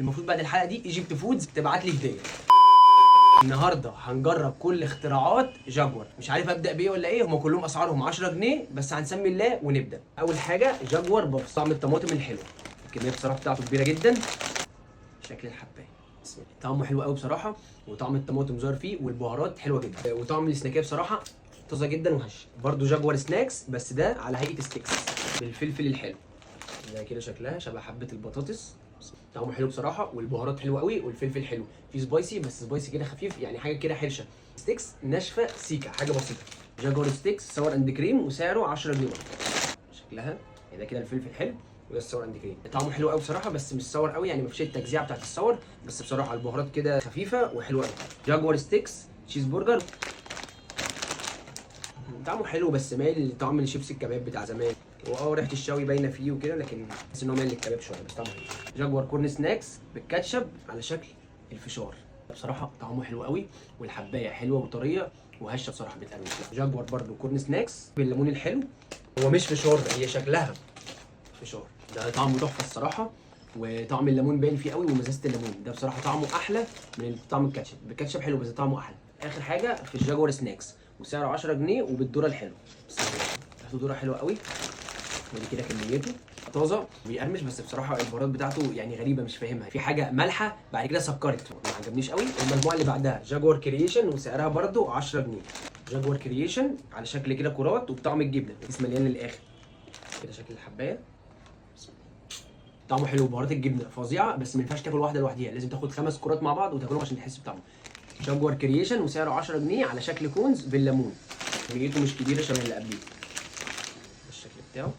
المفروض بعد الحلقة دي Egypt Foods تبعت لي هديه. النهارده هنجرب كل اختراعات جاكوار، مش عارف ابدا بايه ولا ايه، هم كلهم اسعارهم 10 جنيه بس هنسمي الله ونبدا. اول حاجة جاكوار Puffs، طعم الطماطم الحلو، الكمية بصراحة بتاعته كبيرة جدا. شكل الحبايه، بسم الله، طعمه حلو قوي بصراحه، وطعم الطماطم ظاهر فيه، والبهارات حلوة جدا، وطعم السناكيه بصراحة طازة جدا وهش. برضو جاكوار snacks بس ده على هيئة sticks بالفلفل الحلو، ده كده شكلها شبه حبه البطاطس. طعمه حلو بصراحه، والبهارات حلوة قوي، والفلفل حلو، في spicy بس spicy كده خفيف، يعني حاجة كده حرشه. sticks ناشفة سيكه، حاجة بسيطه. جاكوار sticks sour and cream وسعره 10 جنيه برضه. شكلها يعني ده كده الفلفل حلو وده ال sour and cream، طعمه حلو قوي بصراحه، بس مش sour قوي، يعني مفيش التجزيعه بتاعت ال sour، بس بصراحة البهارات كده خفيفة وحلوه قوي. جاكوار sticks cheese burger، طعمه حلو بس مايل لطعم الشيبس الكباب بتاع زمان، واه ريحه الشوي باينة فيه وكده، لكن تحس ان هو مايل للكباب شويه، بس طعمه حلو. جاكوار corn snacks بالكاتشب على شكل الفشار، بصراحة طعمه حلو قوي، والحبايه حلوة وطريه وهشه بصراحة بتقرمش. جاكوار برضو corn snacks بالليمون الحلو، هو مش فشار، هي شكلها فشار، ده طعمه تحفة الصراحه، وطعم الليمون باين فيه قوي، ومزازه الليمون ده بصراحة طعمه احلى من طعم الكاتشب، بالكاتشب حلو بس طعمه احلى. اخر حاجة في الجاكوار snacks وسعره 10 جنيه وبالذره الحلو، بسم الله، ريحته ذره حلوة قوي، ودي كده كميته طازة، بيقرمش، بس بصراحة البهارات بتاعته يعني غريبة مش فاهمها، في حاجة مالحة بعد كده سكرت، ما عجبنيش قوي. المجموعة اللي بعدها جاكوار Creation وسعرها برده 10 جنيه. جاكوار Creation على شكل كده كرات وبطعم الجبنه، كيس مليان للاخر كده، شكل الحبايه، بسم الله. طعمه حلو، بهارات الجبنة فظيعه، بس ما ينفعش تاكل واحدة لوحديها، لازم تاخد خمس كرات مع بعض وتاكلهم عشان تحس بطعمه. جاكوار Creation وسعره 10 جنيه على شكل cones بالليمون، كميته مش كبيرة شبه اللي قبليه. الشكل بتاعه،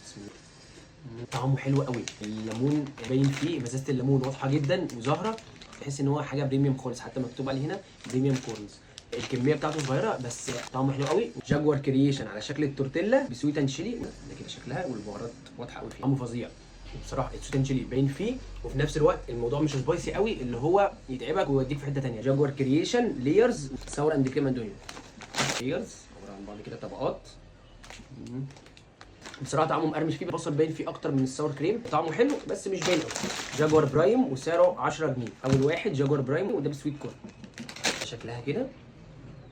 بسم الله، طعمه حلو قوي، الليمون باين فيه، مزازه الليمون واضحة جدا وظاهره، تحس ان هو حاجة premium خالص، حتى مكتوب عليه هنا premium corns. الكمية بتاعته صغيرة بس طعمه حلو قوي. جاكوار Creation على شكل التورتيلا ب sweet and chili، ده كده شكلها، والبهارات واضحة قوي فيه، طعمه فظيع بصراحه، ال sweet and chili باين فيه، وفي نفس الوقت الموضوع مش spicy قوي اللي هو يتعبك ويوديك في حتة ثانية. جاكوار Creation layers sour and cream and onion، layers عبارة عن بعض كده طبقات. بصراحة طعمه مقرمش فيه، بصل باين فيه اكتر من ال sour cream، طعمه حلو بس مش باين قوي. جاكوار Prime وسعره 10 جنيه. اول واحد جاكوار Prime وده ب sweet corn، شكلها كده،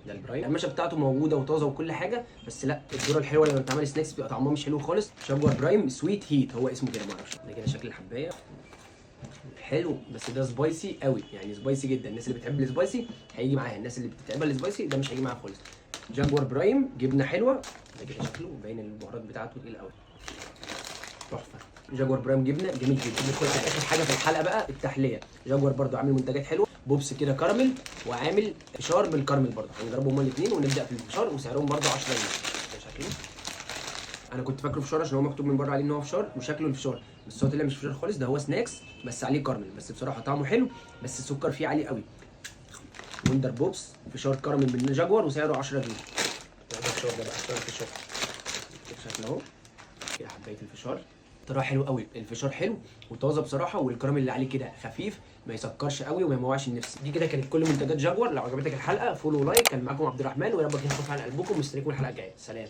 ده ال Prime، القرمشه بتاعته موجودة وطازه وكل حاجه، بس لا الذرة الحلوة لما بتعمل snacks بيبقى طعمها مش حلو خالص. جاكوار Prime sweet heat هو اسمه كده، ما اعرفش. ده كده شكل الحبايه، حلو بس ده spicy قوي، يعني spicy جدا، الناس اللي بتحب ال spicy هيجي معاها، الناس اللي بتتعبها ال spicy ده مش هيجي معاها خالص. جاكوار Prime جبنه حلوه، ده كده شكله، باين البهارات بتاعته تقيل قوي، تحفة. جاكوار Prime جبنه جميل جدا. ندخل على اخر حاجة في الحلقة بقى، التحليه. جاكوار برضو عامل منتجات حلوه، pops كده كراميل وعامل فشار بالكراميل برضو، هنجربهم هما الاثنين ونبدا في الفشار، وسعرهم برضو 10 جنيه. ده شكله، انا كنت فاكره فشار عشان هو مكتوب من بره عليه ان هو فشار وشكله الفشار، بس هو طلع مش فشار خالص، ده هو snacks بس عليه كراميل، بس بصراحة طعمه حلو بس السكر فيه عالي قوي. Wonder Pops فشار كراميل من جاكوار وسعره 10 جنيه. ده فشار، ده بقى فشار، فشار كده شكله اهو، كده حبايه الفشار طلع حلو قوي، الفشار حلو وطازه بصراحه، والكراميل اللي عليه كده خفيف، ما يسكرش قوي وما يموعش النفس. دي كده كانت كل منتجات جاكوار. لو عجبتك الحلقة follow، like. كان معاكم عبد الرحمن، ويا رب يكون خفيف على قلبكم، مستنيكم الحلقة الجايه. سلام.